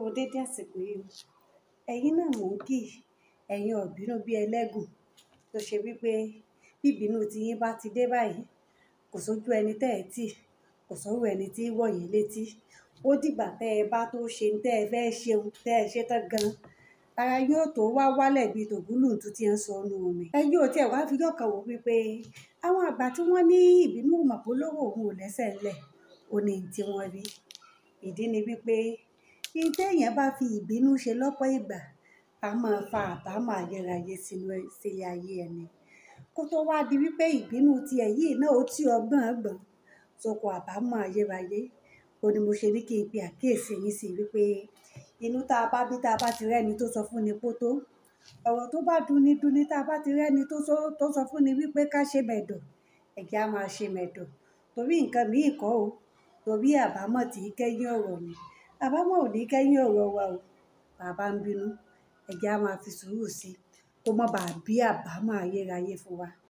Kú dédé àsìkò yìí o. Ẹ̀yin náà mò ń kí, ẹ̀yin ò bínú bí ẹlẹ́gùn tó ṣe wípé bí ìbínú ti yín bá ti dé báyìí, kò sójú ẹni tẹ́ ẹ tì, kò sọ́rọ̀ ẹni tí ń wọ̀ yín létí. Ó dìgbà tẹ́ ẹ bá tó ṣe ń tẹ́ ẹ fẹ́ ṣe ohun tẹ́ ẹ ṣe tán gan, ara yóò tó wá wálẹ̀ bí tògúlùntún tí ń sọ nú omi. Ẹ̀yin ò tí ẹ wá fi ọjọ́ wò wípé àwọn àgbà tí wọ́n ní ìbínú ò mọ̀ pé olówó òun ò lẹ́sẹ̀ ńlẹ̀, ó ní tí wọ́n rí. Ìdí ni wípé bí tí èèyàn bá fi ìbínú ṣe lọ́pọ̀ ìgbà, a máa fa àbámọ̀ ayérayé sínú sílé ayé ẹni. Kó tó wá di wípé ìbínú ti ẹ̀ yìí náà ó tí ọgbọ́n gbọ̀n, sóko àbámọ̀ ayérayé. Ó ní mo ṣe ní kí n pe àkíyèsí yín sí wípé inú tá a bá bí tá a bá ti rẹ́ni tó sọ fún ni pó tó. Ọ̀rọ̀ tó bá dunni dunni tá a bá ti rẹ́ni tó sọ fún ni wípé ká ṣe mẹ̀dọ̀, ẹ jẹ́ á máa ṣe mẹ̀dọ̀. Torí nǹkan mìí kọ́ o, torí àbámọ̀ tí kẹ́yìn ọ̀rọ̀ ni. Àbámọ̀ ò ní kẹ́yìn ọ̀rọ̀ wa o. Bá bá ń bínú, ẹ jẹ́ á máa fi sùúrù sí i kó má ba à bí àbámọ̀ ayérayé fún wa.